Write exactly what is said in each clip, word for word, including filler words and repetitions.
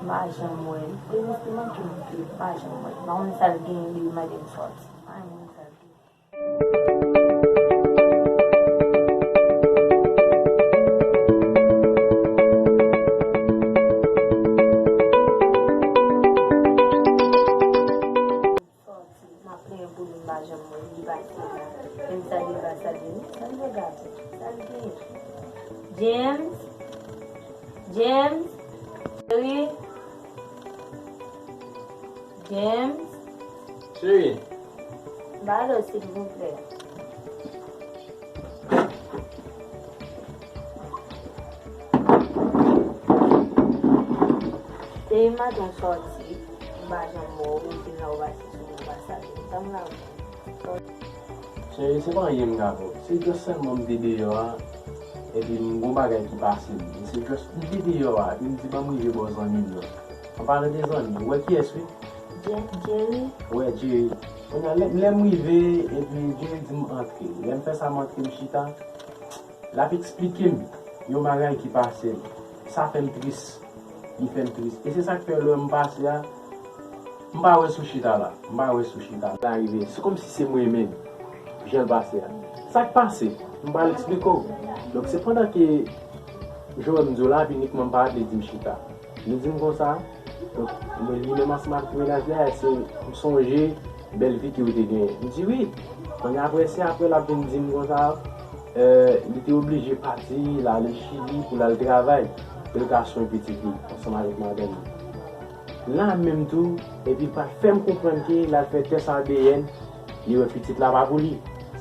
M pa janm wè l. Prezans li manke m tou, m pa janm wè l. M pa konn sa l genyen depi maten m sòti. M pa renmen sa l genyen. Sòti, m ap plenyen pou li, m pa janm wè li pase la. Menm sa li pa salye nou, sa l vle gate, sa l genyen. James? James? Cheri? James? Cheri? Balo, silvouplè. Depi maten w sòti, m pa janm wè w, ou vin la ou pase sou mwen, ou pa salye m. Sa m la wè? Cheri, se pa anyen m ka fè w. Se just sèlman m te deyò a, epi m gon bagay ki pase m. Se just m te deyò a, epi m di ban m rive bò zanmi m nan. An palan de zanmi, ou wè kiyès wi? Jerry. Ou wè Jerry. Kounye a, lè, lè m rive, epi Jerry di m antre. Lè m fè sa, m antre, m chita. L ap eksplike m yon bagay ki pase l. Sa fè m tris. Li fè m tris. E se sa k fè lè m pase a, m pa wè Sushita la. M pa wè Sushita la rive. Se kòmsi se mwen menm. Jan l pase a. Sa k pase? M pral eksplike w. Donk, se pandan ke Joel m di w la, epi Nikman m pa rete di m chita. Li di m konsa, donk, mwen li menm ansanm ak mennaj la, se, m sonje bèl vi ke w te genyen. M di wi. Kounye a apre, se apre l ap vin di m konsa, euh, li te oblije pati, l ale Chili pou l al travay, pou l ka swen pitit li, ansanm avèk madanm li. La menm tou, epi l pa fè m konprann ke l al fè tès A D N, li wè pitit la pa pou li.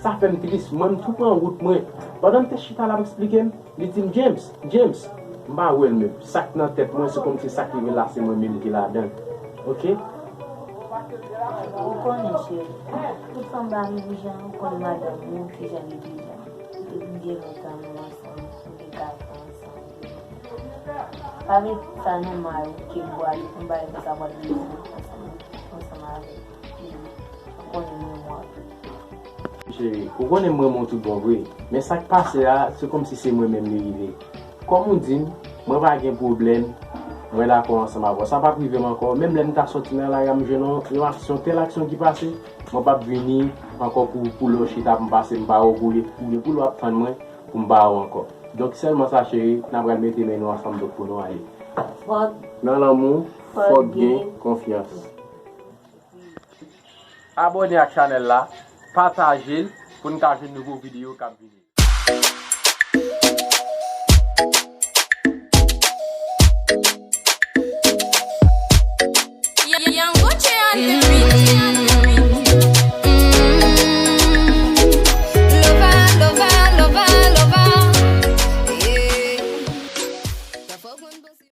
Sa fè m tris, mwen m tou pran wout mwen. Pandan m te chita l ap eksplike m, li di m, James, James, m pa wè l menm. Sa k nan tèt mwen, se kòmsi sa k rive la, se mwen menm ki ladan l. Oke? Ou konnen, cheri, tout fanm pa menm jan, ou konn madanm ou, kijan li te jan. Depi gen lontan nou ansanm, nou gen kat an ansanm. Pa met sa nan may ou ke m pwale pou m bay konsa pral bezwen ansanm, ansanm avèk li. Ou konnen m renmen w anpil. Cheri, ou konnen m renmen w tout bon vre. Men sa k pase a, se kòmsi se mwen menm li rive. Kòm ou di m, mwen pa gen pwoblèm, mwen dakò ansanm avè w. Sa p ap rive m ankò. Menm lè m ta sòti nan lari a, m jwenn yon, yon aksyon, tèl aksyon ki pase, mwen p ap vini ankò pou, pou lè w chita pou m pase, m pa wè w pou w, pou w ap tann mwen, pou m pa wè w ankò. Donk, sèlman sa, cheri, n a pral mete men nou ansanm, donk, pou nou ale. Fòk. Nan lanmou, fòk gen konfyans. Abòne ak chanèl la, pataje l pou n ka jwenn nouvo videyo k ap vini. Young Gucci on the beat.